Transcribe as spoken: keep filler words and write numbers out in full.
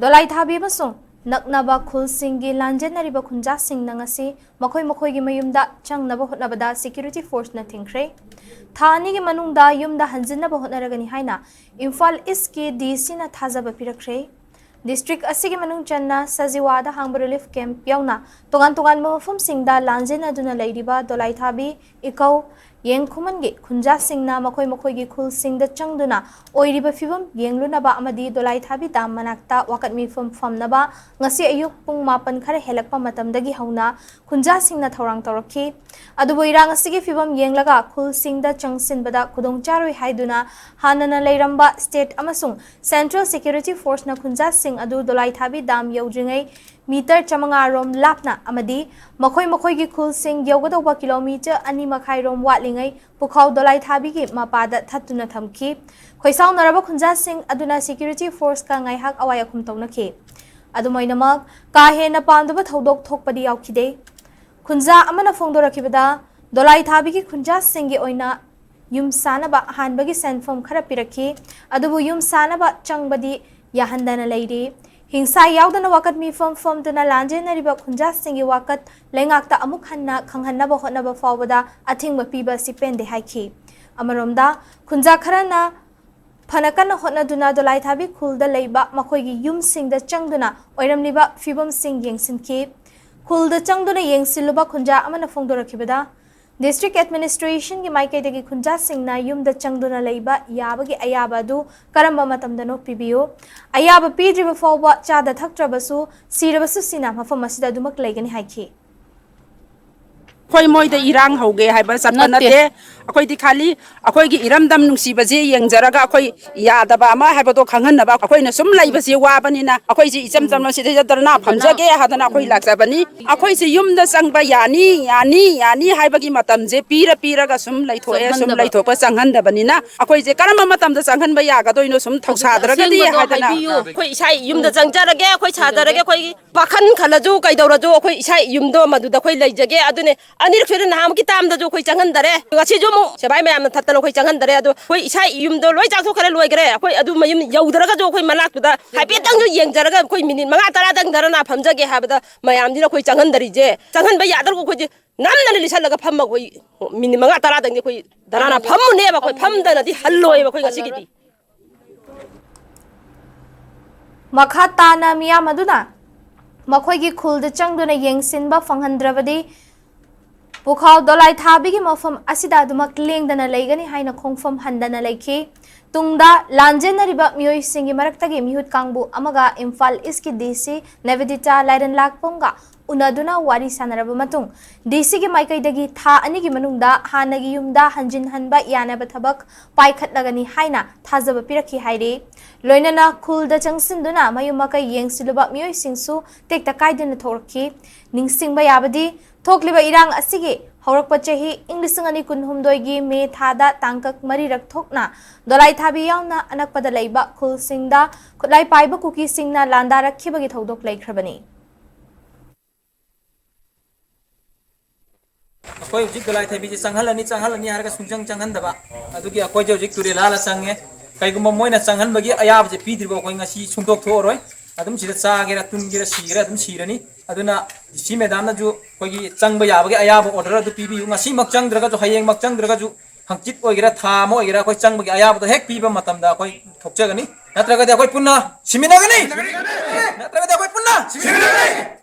ꯗꯣꯂꯥꯏꯊꯥꯕꯤ ꯑꯃꯁꯨꯡ ꯅꯛꯅꯕ ꯈꯨꯜꯁꯤꯡꯒꯤ ꯂꯥꯟꯖꯦꯟꯅꯔꯤꯕ ꯈꯨꯟꯖꯥꯁꯤꯡꯅ ꯉꯁꯤ ꯃꯈꯣꯏ ꯃꯈꯣꯏꯒꯤ ꯃꯌꯨꯝꯗ ꯆꯪꯅꯕ ꯍꯣꯠꯅꯕꯗ ꯁꯦꯀ꯭ꯌꯨꯔꯤꯇꯤ ꯐꯣꯔꯁꯅ ꯊꯤꯡꯈ꯭ꯔꯦ꯫ ꯊꯥ ꯑꯅꯤꯒꯤ ꯃꯅꯨꯡꯗ ꯌꯨꯝꯗ ꯍꯟꯖꯤꯟꯅꯕ ꯍꯣꯠꯅꯔꯒꯅꯤ ꯍꯥꯏꯅ ꯏꯝꯐꯥꯜ ꯏꯁꯀꯤ ꯗꯤ ꯁꯤꯅ ꯊꯥꯖꯕ ꯄꯤꯔꯛꯈ꯭ꯔꯦ꯫ ꯗꯤꯁꯇ꯭ꯔꯤꯛ ꯑꯁꯤꯒꯤ ꯃꯅꯨꯡ ꯆꯟꯅ ꯁꯖꯤꯋꯥꯗ ꯍꯥꯡꯕ ꯔꯤꯂꯤꯐ ꯀꯦꯝꯞ ꯌꯥꯎꯅ ꯇꯣꯉꯥꯟ ꯇꯣꯉꯥꯟꯕ ꯃꯐꯝꯁꯤꯡꯗ ꯂꯥꯟꯖꯦꯟꯅꯗꯨꯅ ꯂꯩꯔꯤꯕ ꯗꯣꯂꯥꯏꯊꯥꯕꯤ, ꯏꯀꯧ, ꯌꯦꯡꯈꯨꯃꯟꯒꯤ ꯈꯨꯟꯖꯥꯁꯤꯡꯅ ꯃꯈꯣꯏ ꯃꯈꯣꯏꯒꯤ ꯈꯨꯜꯁꯤꯡꯗ ꯆꯪꯗꯨꯅ ꯑꯣꯏꯔꯤꯕ ꯐꯤꯕꯝ ꯌꯦꯡꯂꯨꯅꯕ ꯑꯃꯗꯤ ꯗꯣꯂꯥꯏꯊꯥꯕꯤ ꯗꯥꯝ ꯃꯅꯥꯛꯇ ꯋꯥꯀꯠ ꯃꯤꯐꯝ ꯐꯝꯅꯕ ꯉꯁꯤ ꯑꯌꯨꯛ ꯄꯨꯡ ꯃꯥꯄꯟ ꯈꯔ ꯍꯦꯜꯂꯛꯄ ꯃꯇꯝꯗꯒꯤ ꯍꯧꯅ ꯈꯨꯟꯖꯥꯁꯤꯡꯅ ꯊꯧꯔꯥꯡ ꯇꯧꯔꯛꯈꯤ꯫ ꯑꯗꯨꯕꯨ ꯏꯔꯥꯡ ꯑꯁꯤꯒꯤ ꯐꯤꯕꯝ ꯌꯦꯡꯂꯒ ꯈꯨꯜꯁꯤꯡꯗ ꯆꯪꯁꯤꯟꯕꯗ ꯈꯨꯗꯣꯡꯆꯥꯔꯣꯏ ꯍꯥꯏꯗꯨꯅ ꯍꯥꯟꯅꯅ ꯂꯩꯔꯝꯕ ꯁ꯭ꯇꯦꯠ ꯑꯃꯁꯨꯡ ꯁꯦꯟꯇ꯭ꯔꯦꯜ ꯁꯦꯀ꯭ꯌꯨꯔꯤꯇꯤ ꯐꯣꯔꯁꯅ ꯈꯨꯟꯖꯥꯁꯤꯡ ꯑꯗꯨ ꯗꯣꯂꯥꯏꯊꯥꯕꯤ ꯗꯥꯝ ꯌꯧꯗ꯭ꯔꯤꯉꯩ ꯃꯤꯇꯔ ꯆꯥꯃꯉꯥ ꯔꯣꯝ ꯂꯥꯞꯅ ꯑꯃꯗꯤ ꯃꯈꯣꯏ ꯃꯈꯣꯏꯒꯤ ꯈꯨꯜꯁꯤꯡ ꯌꯧꯒꯗꯧꯕ ꯀꯤꯂꯣꯃꯤꯇꯔ ꯑꯅꯤ ꯃꯈꯥꯏ ꯔꯣꯝ ꯋꯥꯠꯂꯤꯉꯩ ꯄꯨꯈꯥꯎ ꯗꯣꯂꯥꯏꯊꯥꯕꯤꯒꯤ ꯃꯄꯥꯗ ꯊꯠꯇꯨꯅ ꯊꯝꯈꯤ꯫ ꯈꯣꯏꯁꯥꯎꯅꯔꯕ ꯈꯨꯟꯖꯥꯁꯤꯡ ꯑꯗꯨꯅ ꯁꯦꯀ꯭ꯌꯨꯔꯤꯇꯤ ꯐꯣꯔꯁꯀ ꯉꯥꯏꯍꯥꯛ ꯑꯋꯥꯏ ꯑꯈꯨꯝ ꯇꯧꯅꯈꯤ꯫ ꯑꯗꯨꯝ ꯑꯣꯏꯅꯃꯛ, ꯀꯥ ꯍꯦꯟꯅ ꯄꯥꯝꯗꯕ ꯊꯧꯗꯣꯛ ꯊꯣꯛꯄꯗꯤ ꯌꯥꯎꯈꯤꯗꯦ꯫ ꯈꯨꯟꯖꯥ ꯑꯃꯅ ꯐꯣꯡꯗꯣꯔꯛꯈꯤꯕꯗ, ꯗꯣꯂꯥꯏꯊꯥꯕꯤꯒꯤ ꯈꯨꯟꯖꯥꯁꯤꯡꯒꯤ ꯑꯣꯏꯅ ꯌꯨꯝ ꯁꯥꯅꯕ ꯑꯍꯥꯟꯕꯒꯤ ꯁꯦꯟꯐꯝ ꯈꯔ ꯄꯤꯔꯛꯈꯤ, ꯑꯗꯨꯕꯨ ꯌꯨꯝ ꯁꯥꯅꯕ ꯆꯪꯕꯗꯤ ꯌꯥꯍꯟꯗꯅ ꯂꯩꯔꯤ꯫ ꯍꯤꯡꯁꯥ ꯌꯥꯎꯗꯅ ꯋꯥꯀꯠ ꯃꯤꯐꯝ ꯐꯝꯗꯨꯅ ꯂꯥꯟꯖꯦꯟꯅꯔꯤꯕ ꯈꯨꯟꯖꯥꯁꯤꯡꯒꯤ ꯋꯥꯀꯠ ꯂꯩꯉꯥꯛꯇ ꯑꯃꯨꯛ ꯍꯟꯅ ꯈꯪꯍꯟꯅꯕ ꯍꯣꯠꯅꯕ ꯐꯥꯎꯕꯗ ꯑꯊꯤꯡꯕ ꯄꯤꯕ ꯑꯁꯤ ꯄꯦꯟꯗꯦ ꯍꯥꯏꯈꯤ꯫ ꯑꯃꯔꯣꯝꯗ, ꯈꯨꯟꯖꯥ ꯈꯔꯅ ꯐꯅ ꯀꯟꯅ ꯍꯣꯠꯅꯗꯨꯅ ꯗꯣꯂꯥꯏꯊꯥꯕꯤ ꯈꯨꯜꯗ ꯂꯩꯕ ꯃꯈꯣꯏꯒꯤ ꯌꯨꯝꯁꯤꯡꯗ ꯆꯪꯗꯨꯅ ꯑꯣꯏꯔꯝꯂꯤꯕ ꯐꯤꯕꯝꯁꯤꯡ ꯌꯦꯡꯁꯤꯟꯈꯤ꯫ ꯈꯨꯜꯗ ꯆꯪꯗꯨꯅ ꯌꯦꯡꯁꯤꯜꯂꯨꯕ ꯈꯨꯟꯖꯥ ꯑꯃꯅ ꯐꯣꯡꯗꯣꯔꯛꯈꯤꯕꯗ, ꯗꯤꯁꯇ꯭ꯔꯤꯛ ꯑꯦꯗꯃꯤꯅꯤꯁꯇ꯭ꯔꯦꯁꯟꯒꯤ ꯃꯥꯏꯀꯩꯗꯒꯤ ꯈꯨꯟꯖꯥꯁꯤꯡꯅ ꯌꯨꯝꯗ ꯆꯪꯗꯨꯅ ꯂꯩꯕ ꯌꯥꯕꯒꯤ ꯑꯌꯥꯕ ꯑꯗꯨ ꯀꯔꯝꯕ ꯃꯇꯝꯗꯅꯣ ꯄꯤꯕꯤꯌꯨ꯫ ꯑꯌꯥꯕ ꯄꯤꯗ꯭ꯔꯤꯕ ꯐꯥꯎꯕ ꯆꯥꯗ ꯊꯛꯇ꯭ꯔꯕꯁꯨ, ꯁꯤꯔꯕꯁꯨ ꯁꯤꯅ ꯃꯐꯝ ꯑꯁꯤꯗ ꯑꯗꯨꯃꯛ ꯂꯩꯒꯅꯤ ꯍꯥꯏꯈꯤ꯫ ꯑꯩꯈꯣꯏ ꯃꯣꯏꯗ ꯏꯔꯥꯡ ꯍꯧꯒꯦ ꯍꯥꯏꯕ ꯆꯠꯄ ꯅꯠꯇꯦ꯫ ꯑꯩꯈꯣꯏꯗꯤ ꯈꯥꯂꯤ ꯑꯩꯈꯣꯏꯒꯤ ꯏꯔꯝꯗꯝ ꯅꯨꯡꯁꯤꯕꯁꯦ ꯌꯦꯡꯖꯔꯒ ꯑꯩꯈꯣꯏ ꯌꯥꯗꯕ ꯑꯃ ꯍꯥꯏꯕꯗꯣ ꯈꯪꯍꯟꯅꯕ, ꯑꯩꯈꯣꯏꯅ ꯁꯨꯝ ꯂꯩꯕꯁꯦ ꯋꯥꯕꯅꯤꯅ ꯑꯩꯈꯣꯏꯁꯦ ꯏꯆꯝ ꯆꯝꯅ ꯁꯤꯗꯩꯗ ꯙꯔꯅꯥ ꯐꯝꯖꯒꯦ ꯍꯥꯏꯗꯅ ꯑꯩꯈꯣꯏ ꯂꯥꯛꯆꯕꯅꯤ꯫ ꯑꯩꯈꯣꯏꯁꯦ ꯌꯨꯝꯗ ꯆꯪꯕ ꯌꯥꯅꯤ, ꯌꯥꯅꯤ, ꯌꯥꯅꯤ ꯍꯥꯏꯕꯒꯤ ꯃꯇꯝꯁꯦ ꯄꯤꯔ ꯄꯤꯔꯒ ꯁꯨꯝ ꯂꯩꯊꯣꯛꯑꯦ, ꯁꯨꯝ ꯂꯩꯊꯣꯛꯄ ꯆꯪꯍꯟꯗꯕꯅꯤꯅ ꯑꯩꯈꯣꯏꯁꯦ ꯀꯔꯝꯕ ꯃꯇꯝꯗ ꯆꯪꯍꯟꯕ ꯌꯥꯒꯗꯣꯏꯅꯣ ꯁꯨꯝ ꯊꯧꯁꯥꯗ꯭ꯔꯒꯗꯤ ꯍꯥꯏꯗꯅ꯫ ꯑꯩꯈꯣꯏ ꯏꯁꯥ ꯌꯨꯝꯗ ꯆꯪꯖꯔꯒꯦ, ꯑꯩꯈꯣꯏ ꯁꯥꯖꯔꯒꯦ, ꯑꯩꯈꯣꯏꯒꯤ ꯋꯥꯈꯜ ꯈꯜꯂꯁꯨ ꯀꯩꯗꯧꯔꯁꯨ ꯑꯩꯈꯣꯏ ꯏꯁꯥ ꯌꯨꯝꯗꯣ ꯃꯗꯨꯗ ꯑꯩꯈꯣꯏ ꯂꯩꯖꯒꯦ꯫ ꯑꯗꯨꯅꯦ ꯑꯅꯤꯔꯛ ꯁꯨꯔꯦ, ꯅꯍꯥꯟꯃꯨꯛꯀꯤ ꯇꯥꯝꯗꯁꯨ ꯑꯩꯈꯣꯏ ꯆꯪꯍꯟꯗꯔꯦ, ꯉꯁꯤꯁꯨ ꯑꯃꯨꯛ ꯁꯦꯕꯥꯏ ꯃꯌꯥꯝꯅ ꯊꯠꯇꯅ ꯑꯩꯈꯣꯏ ꯆꯪꯍꯟꯗꯔꯦ꯫ ꯑꯗꯣ ꯑꯩꯈꯣꯏ ꯏꯁꯥ ꯌꯨꯝꯗꯣ ꯂꯣꯏ ꯆꯥꯛꯊꯣꯛꯈ꯭ꯔꯦ, ꯂꯣꯏꯈ꯭ꯔꯦ꯫ ꯑꯩꯈꯣꯏ ꯑꯗꯨ ꯃꯌꯨꯝ ꯌꯧꯗ꯭ꯔꯒꯁꯨ ꯑꯩꯈꯣꯏ ꯃꯅꯥꯛꯇꯨꯗ ꯍꯥꯏꯐꯦꯠꯇꯪꯁꯨ ꯌꯦꯡꯖꯔꯒ ꯑꯩꯈꯣꯏ ꯃꯤꯅꯤꯠ ꯃꯉꯥ ꯇꯔꯥꯗꯪ ꯙꯔꯅꯥ ꯐꯝꯖꯒꯦ ꯍꯥꯏꯕꯗ ꯃꯌꯥꯝꯁꯤꯅ ꯑꯩꯈꯣꯏ ꯆꯪꯍꯟꯗꯔꯤꯁꯦ꯫ ꯆꯪꯍꯟꯕ ꯌꯥꯗ꯭ꯔꯒ ꯑꯩꯈꯣꯏꯁꯦ ꯅꯝꯗꯅ ꯂꯤꯁꯜꯂꯒ ꯐꯝꯃꯒ ꯑꯩꯈꯣꯏ ꯃꯤꯅꯤꯠ ꯃꯉꯥ ꯇꯔꯥꯗꯪꯗꯤ ꯑꯩꯈꯣꯏ ꯙꯔꯅꯥ ꯐꯝꯃꯨꯅꯦꯕ꯫ ꯑꯩꯈꯣꯏ ꯐꯝꯗꯅꯗꯤ ꯍꯜꯂꯣꯏꯕ ꯑꯩꯈꯣꯏ ꯉꯁꯤꯒꯤꯗꯤ꯫ ꯃꯈꯥ ꯇꯥꯅ ꯃꯤꯌꯥꯝ ꯑꯗꯨꯅ ꯃꯈꯣꯏꯒꯤ ꯈꯨꯜꯗ ꯆꯪꯗꯨꯅ ꯌꯦꯡꯁꯤꯟꯕ ꯐꯪꯍꯟꯗ꯭ꯔꯕꯗꯤ ꯄꯨꯈꯥꯎ ꯗꯣꯂꯥꯏ ꯊꯥꯕꯤꯒꯤ ꯃꯐꯝ ꯑꯁꯤꯗ ꯑꯗꯨꯃꯛ ꯂꯦꯡꯗꯅ ꯂꯩꯒꯅꯤ ꯍꯥꯏꯅ ꯈꯣꯡꯐꯝ ꯍꯟꯗꯅ ꯂꯩꯈꯤ꯫ ꯇꯨꯡꯗ ꯂꯥꯟꯖꯦꯟꯅꯔꯤꯕ ꯃꯤꯑꯣꯏꯁꯤꯡꯒꯤ ꯃꯔꯛꯇꯒꯤ ꯃꯤꯍꯨꯠ ꯀꯥꯡꯕꯨ ꯑꯃꯒ ꯏꯝꯐꯥꯜ ꯏꯁꯀꯤ ꯗꯤ ꯁꯤ ꯅꯦꯕꯤꯗꯤꯇꯥ ꯂꯥꯏꯔꯦꯟꯂꯥꯛꯄꯝꯒ ꯎꯅꯗꯨꯅ ꯋꯥꯔꯤ ꯁꯥꯟꯅꯔꯕ ꯃꯇꯨꯡ, ꯗꯤ ꯁꯤꯒꯤ ꯃꯥꯏꯀꯩꯗꯒꯤ ꯊꯥ ꯑꯅꯤꯒꯤ ꯃꯅꯨꯡꯗ ꯍꯥꯟꯅꯒꯤ ꯌꯨꯝꯗ ꯍꯟꯖꯤꯟꯍꯟꯕ ꯌꯥꯅꯕ ꯊꯕꯛ ꯄꯥꯏꯈꯠꯂꯒꯅꯤ ꯍꯥꯏꯅ ꯊꯥꯖꯕ ꯄꯤꯔꯛꯈꯤ ꯍꯥꯏꯔꯤ꯫ ꯂꯣꯏꯅꯅ ꯈꯨꯜꯗ ꯆꯪꯁꯤꯟꯗꯨꯅ ꯃꯌꯨꯝ ꯃꯀꯩ ꯌꯦꯡꯁꯤꯜꯂꯨꯕ ꯃꯤꯑꯣꯏꯁꯤꯡꯁꯨ ꯇꯦꯛꯇ ꯀꯥꯏꯗꯅ ꯊꯣꯛꯂꯛꯈꯤ꯫ ꯅꯤꯡꯁꯤꯡꯕ ꯌꯥꯕꯗꯤ, ꯊꯣꯛꯂꯤꯕ ꯏꯔꯥꯡ ꯑꯁꯤꯒꯤ ꯍꯧꯔꯛꯄ ꯆꯍꯤ ꯏꯪ ꯂꯤꯁꯤꯡ ꯑꯅꯤ ꯀꯨꯟꯍꯨꯝꯗꯣꯏꯒꯤ ꯃꯦ ꯊꯥꯗ ꯇꯥꯡꯀꯛ ꯃꯔꯤꯔꯛ ꯊꯣꯛꯅ ꯗꯣꯂꯥꯏ ꯊꯥꯕꯤ ꯌꯥꯎꯅ ꯑꯅꯛꯄꯗ ꯂꯩꯕ ꯈꯨꯜꯁꯤꯡꯗ ꯈꯨꯠꯂꯥꯏ ꯄꯥꯏꯕ ꯀꯨꯀꯤꯁꯤꯡꯅ ꯂꯥꯟꯗꯥꯔꯛꯈꯤꯕꯒꯤ ꯊꯧꯗꯣꯛ ꯂꯩꯈ꯭ꯔꯕꯅꯤ꯫ ꯑꯩꯈꯣꯏ ꯍꯧꯖꯤꯛ ꯗꯣꯂꯥꯏ ꯊꯥꯕꯤꯁꯦ ꯆꯪꯍꯜꯂꯅꯤ, ꯆꯪꯍꯜꯂꯅꯤ ꯍꯥꯏꯔꯒ ꯁꯨꯡꯆꯪ ꯆꯪꯍꯟꯗꯕ, ꯑꯗꯨꯒꯤ ꯑꯩꯈꯣꯏꯁꯦ ꯍꯧꯖꯤꯛ ꯇꯨꯔꯦꯜ ꯂꯥꯜꯂ ꯆꯪꯉꯦ꯫ ꯀꯩꯒꯨꯝꯕ ꯃꯣꯏꯅ ꯆꯪꯍꯟꯕꯒꯤ ꯑꯌꯥꯕꯁꯦ ꯄꯤꯗ꯭ꯔꯤꯕ ꯑꯩꯈꯣꯏ ꯉꯁꯤ ꯁꯨꯡꯗꯣꯛ ꯊꯣꯛꯑꯔꯣꯏ꯫ ꯑꯗꯨꯝ ꯁꯤꯗ ꯆꯥꯒꯦꯔꯥ, ꯇꯨꯝꯒꯦꯔꯥ, ꯁꯤꯒꯦꯔꯥ ꯑꯗꯨꯝ ꯁꯤꯔꯅꯤ꯫ ꯑꯗꯨꯅ ꯗꯤ ꯁꯤ ꯃꯦꯗꯥꯝꯅꯁꯨ ꯑꯩꯈꯣꯏꯒꯤ ꯆꯪꯕ ꯌꯥꯕꯒꯤ ꯑꯌꯥꯕ ꯑꯣꯔꯗꯔ ꯑꯗꯨ ꯄꯤꯕꯤꯌꯨ꯫ ꯉꯁꯤꯃꯛ ꯆꯪꯗ꯭ꯔꯒꯁꯨ, ꯍꯌꯦꯡꯃꯛ ꯆꯪꯗ꯭ꯔꯒꯁꯨ, ꯍꯪꯆꯤꯠ ꯑꯣꯏꯒꯦꯔꯥ, ꯊꯥ ꯑꯃ ꯑꯣꯏꯒꯦꯔꯥ, ꯑꯩꯈꯣꯏ ꯆꯪꯕꯒꯤ ꯑꯌꯥꯕꯗꯣ ꯍꯦꯛ ꯄꯤꯕ ꯃꯇꯝꯗ ꯑꯩꯈꯣꯏ ꯊꯣꯛꯆꯒꯅꯤ꯫ ꯅꯠꯇ꯭ꯔꯒꯗꯤ ꯑꯩꯈꯣꯏ ꯄꯨꯟꯅ ꯁꯤꯃꯤꯟꯅꯒꯅꯤ꯫ ꯅꯠꯇ꯭ꯔꯒꯗꯤ ꯑꯩꯈꯣꯏ ꯄꯨꯟꯅ ꯁꯤꯃꯤꯟꯅꯒꯅꯤ꯫